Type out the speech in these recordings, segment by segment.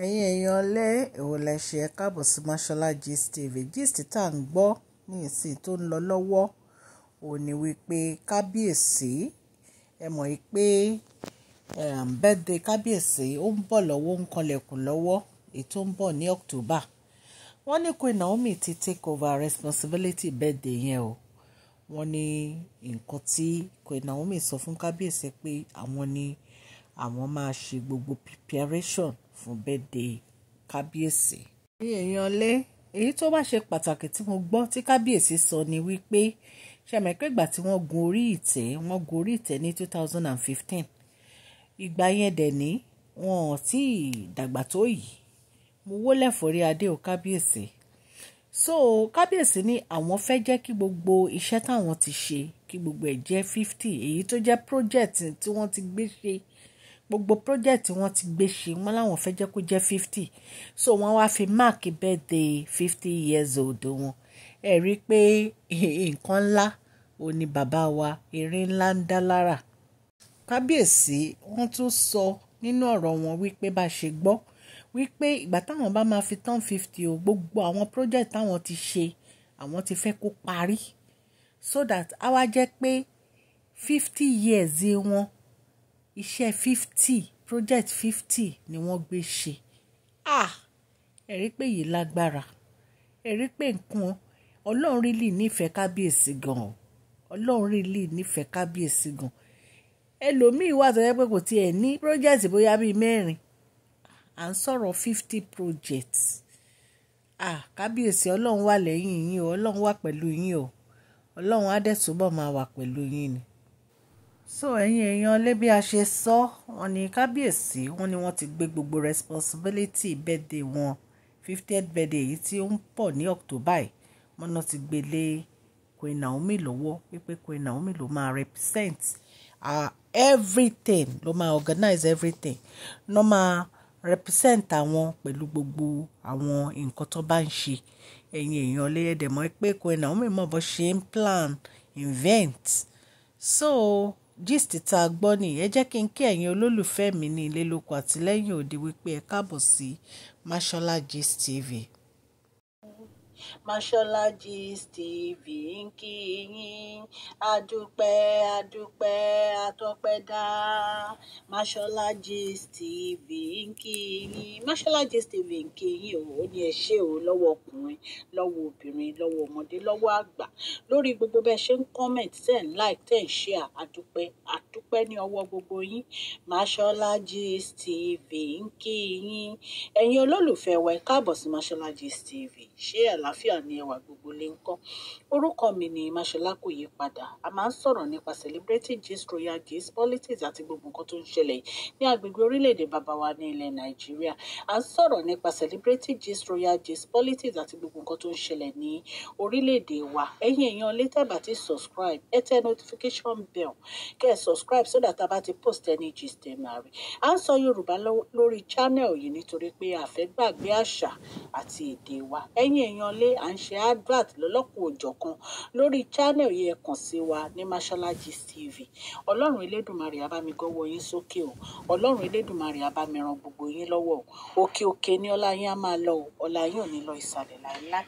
Ẹ̀yin èèyàn lé, èwo lẹ ṣe? Ẹ káàbọ̀ sí Mashola Gist TV. Gist tá ń gbọ́ ní ìsìn tó ń lọ lọ́wọ́, òun ní wípé kábíyèsí, ẹ mọ̀ wípé, birthday kábíyèsí ó ń bọ̀ lọ́wọ́, ó ń kanlẹ̀kùn lọ́wọ́, èyí tó ń bọ̀ ní October. Wọ́n ní Queen Naomi ti take over responsibility birthday yẹn o. Wọ́n ní nǹkan tí Queen Naomi sọ fún kábíyèsí pé àwọn ní àwọn máa ṣe gbogbo preparation fún birthday kábíyèsí. Ẹ̀yin èèyàn lé, èyí tó bá ṣe pàtàkì tí mo gbọ́ tí kábíyèsí sọ ni wípé, ṣé ẹ mọ̀ pé ìgbà tí wọ́n gun orí ìtẹ́, wọ́n gun orí ìtẹ́ ní 2015. Ìgbà yẹn dẹ̀ ní wọ́n ò tí dàgbà tó yìí. Mo wólẹ̀ forí adé o, kábíyèsí. So kábíyèsí ní àwọn fẹ́ jẹ́ kí gbogbo iṣẹ́ táwọn ti ṣe, kí gbogbo ẹ̀ jẹ́ 50. Èyí tó jẹ́ project tí wọ́n ti gbé ṣe, gbogbo project tí wọ́n ti gbé ṣe, wọ́n láwọn fẹ́ jẹ́ kó jẹ́ 50. So wọ́n wá fi mark birthday 50 years old wọn. Ẹ rí i pé nǹkan ńlá òun ní bàbá wa, erin ńlá ń dá lára. Kábíyèsí wọ́n tún sọ nínú ọ̀rọ̀ wọn wípé bá ṣe gbọ́ wípé ìgbà táwọn bá máa fi turn 50 o, gbogbo àwọn project táwọn ti ṣe, àwọn ti fẹ́ kó parí. So that á wá jẹ́ pé 50 years wọn, iṣẹ́ 50, project 50 ni wọ́n gbé ṣe. Ah! Ẹ rí pé yìí lágbára. Ẹ rí pé nǹkan Ọlọ́run really nífẹ̀ẹ́ kábíyèsí gan o. Ọlọ́run really nífẹ̀ẹ́ kábíyèsí gan. Ẹlòmíì wà tó jẹ́ pé kò tí ẹ̀ ní project bóyá bí mẹ́rin. À ń sọ̀rọ̀ 50 projects. Ah! Kábíyèsí, Ọlọ́run wà lẹ́yìn yín o, Ọlọ́run wà pẹ̀lú yín o. Ọlọ́run á dẹ̀ túbọ̀ máa wà pẹ̀lú yín ni. So ẹ̀yin èèyàn lé, bí a ṣe sọ, wọ́n ní kábíyèsí, wọ́n ní wọ́n ti gbé gbogbo responsibility birthday wọn, 50th birthday yìí tí ó ń bọ̀ ní October yìí, wọ́n náà ti gbé lé Queen Naomi lọ́wọ́, wípé Queen Naomi ló máa represent everything, ló máa organize everything, ló máa represent àwọn pẹ̀lú gbogbo àwọn nǹkan tó bá ń ṣe. Ẹ̀yin èèyàn lé, ẹ dẹ̀ mọ̀ pé Queen Naomi mọ̀ bó ṣe ń plan event. So gist tá a gbọ́ nìyẹn. Ẹ jẹ́ kí n kí ẹ̀yin olólùfẹ́ mi ní ilé lóko àti lẹ́yìn òde wípé ẹ káàbọ̀ sí Mashola Gist TV. Mashola Gist TV ń kí yín. Adúpẹ́, adúpẹ́, atọ́pẹ́dá. Mashola Gist TV ń kí yín. Mashola Gist TV ń kí yín o. Ó ní ẹ ṣé o, lọ́wọ́ ọkùnrin, lọ́wọ́ obìnrin, lọ́wọ́ ọmọdé, lọ́wọ́ àgbà, lórí gbogbo bẹ́ẹ̀ ṣe ń comment, ten like, 10 share. Adúpẹ́, adúpẹ́ ní ọwọ́ gbogbo yín. Mashola Gist TV ń kí yín. Ẹ̀yin olólùfẹ́ wa, ẹ káàbọ̀ sí Mashola Gist TV. Ṣé àlàáfíà ni ẹwà, gbogbo lè ń kọ́? Orúkọ mi ni Mashola, kò yí padà. A máa ń sọ̀rọ̀ nípa celebrity gist, royal gist, politics àti gbogbo nǹkan tó ń ṣẹlẹ̀ ní agbègbè orílẹ̀-èdè bàbá wa ní ilẹ̀ Nàìjíríà. A ń sọ̀rọ̀ nípa celebrity gist, royal gist, politics àti gbogbo nǹkan tó ń ṣẹlẹ̀ ní orílẹ̀-èdè wa. Ẹ̀yin èèyàn lè tẹ́ bá ti subscribe, ẹ tẹ notification bell, kẹ́ ẹ subscribe so that a bá ti post any gist, ẹ máa rí. À ń sọ Yorùbá lórí channel yìí nítorí pé a fẹ́ gbàgbé àṣà àti èdè wa. Ẹ̀yin èèyàn lé, à ń ṣe advert lọ́lọ́kùn òjọ̀kan lórí channel yìí. Ẹ kàn sí wa ní Mashola Gist TV. Ọlọ́run Elédùmarè á bá mi gọ́wọ́ yín sókè o. Ọlọ́run Elédùmarè á bá mi ran gbogbo yín lọ́wọ́ o. Òkè òkè ní ọlá yín á máa lọ o. Ọlá yín ò ní lọ ìsàlẹ̀ láéláé.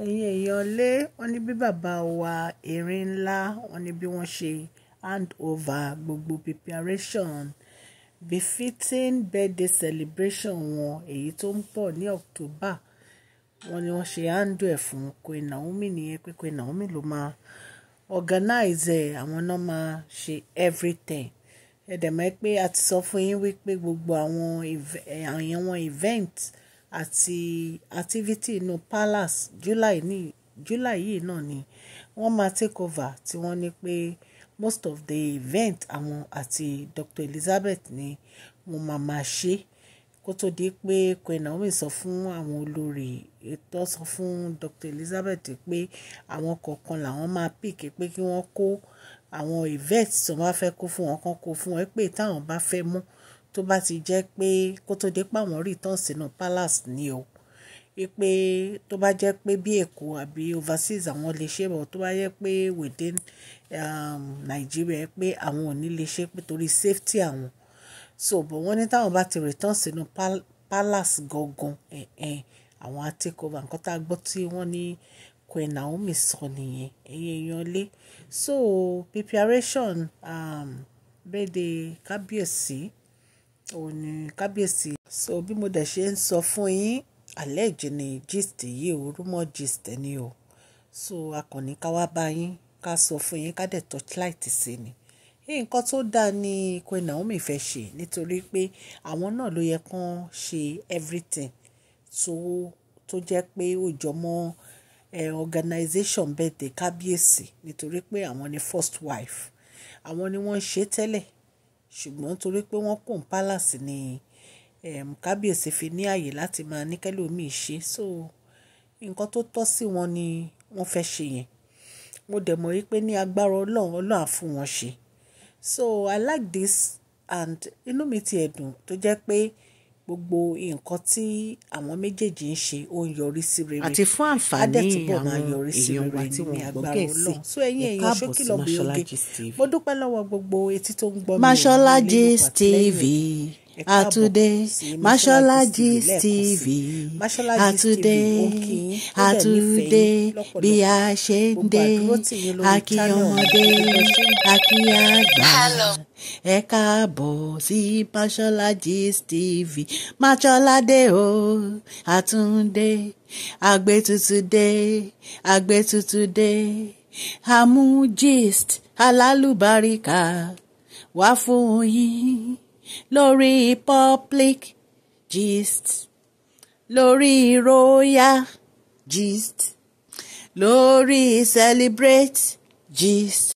Ẹ̀yin èèyàn lé, wọ́n ní bí bàbá wa erin ńlá, wọ́n ní bí wọ́n ṣe hand over gbogbo preparation befitting birthday celebration wọn, èyí tó ń bọ̀ ní October, wọ́n ní wọ́n ṣe handle ẹ̀ fún Queen Naomi nìyẹn, pé Queen Naomi ló máa organize ẹ̀, àwọn náà máa ṣe everything. Ẹ dẹ̀ mọ̀ pé a ti sọ fún yín wípé gbogbo àwọn event àti activity inú palace July, ní July yìí náà ni wọ́n máa take over, tí wọ́n ní pé most of the event, àwọn àti Dr. Elizabeth ni wọ́n máa máa ṣe, kó tó di pé Queen Naomi sọ fún àwọn olórí ètò, sọ fún Dr. Elizabeth pé àwọn kọ̀ọ̀kan làwọn máa pick, pé kí wọ́n kó àwọn event tó bá fẹ́ kó fún wọn, kán kó fún wọn, pé táwọn bá fẹ́ mú tó bá ti jẹ́ pé kó tó dé pé àwọn return sínú palace ni o, pé tó bá jẹ́ pé bí Èkó àbí overseas, àwọn lè ṣe bọ̀, tó bá jẹ́ pé within Nigeria, pé àwọn ò ní lè ṣe, pé torí safety àwọn. So but wọ́n ní táwọn bá ti return sínú palace gangan, àwọn á take over. Nǹkan tá a gbọ́ tí wọ́n ní Queen Naomi sọ nìyẹn, ẹ̀yin èèyàn lé. So preparation birthday kábíyèsí, òun ní kábíyèsí. So bí mo dẹ̀ ṣe ń sọ fún yín, allege ni gist yìí o, rumour gist ni o. So a kàn ní ká wá bá yín, ká sọ fún yín, ká dẹ̀ torchlight sí ni. Nǹkan tó dáa ni Queen Naomi fẹ́ ṣe, nítorí pé àwọn náà ló yẹ kán ṣe everything tó jẹ́ pé ó jọmọ́ organization birthday kábíyèsí, nítorí pé àwọn ni first wife. Àwọn ni wọ́n ń ṣe tẹ́lẹ̀, ṣùgbọ́n torí pé wọ́n kún palace ni kábíyèsí fi ní ààyè láti máa ní kẹ́lòmíì ṣe. So nǹkan tó tọ́ sí wọn ni wọ́n fẹ́ ṣe yẹn. Mo dẹ̀ mọ̀ wípé ní agbára Ọlọ́run, Ọlọ́run á fún wọn ṣe. So I like this, and inú mi ti ẹ̀dùn tó jẹ́ pé gbogbo nǹkan tí àwọn méjèèjì ń ṣe ó ń yọrí sí rere. Àti fún Á àǹfààní dẹ̀ túbọ̀ máa àwọn yọrí sí èèyàn wa rere tí ní wọ́n gbọ́ agbára Gẹ̀ẹ́sì, Ọlọ́run. So ẹ̀yin ẹ èèyàn, káàbọ̀ ṣókí sí lọ́bẹ̀ Mashola oge. Gist TV. Mo dúpẹ́ lọ́wọ́ gbogbo etí tó ń gbọ́ mi o, Mashola ní ilé lóko Gist àti lẹ́yìn TV odi. Ẹ káàbọ̀ àtúndé, sí Mashola Mashola Gist TV Gist lẹ́ẹ̀kan sí. TV Mashola Gist TV àtúndé, ó ń kí yín, ó dẹ̀ nífẹ̀ẹ́ àtúndé yín bí lọ́pọ̀lọpọ̀. a ṣe ń Gbogbo dé, àdúrótì yín lórí a kí channel mi, ọmọdé, gbogbo bẹ́ẹ̀ ṣe ń a kí àgbà. Ẹ káàbọ̀ sí Mashola Gist TV. Mashola dé o, àtúndé, àgbétutù dé, àgbétutù dé, àmú gist alálùbáríkà wá fún yín lórí public gist, lórí royal gist, lórí celebrate gist.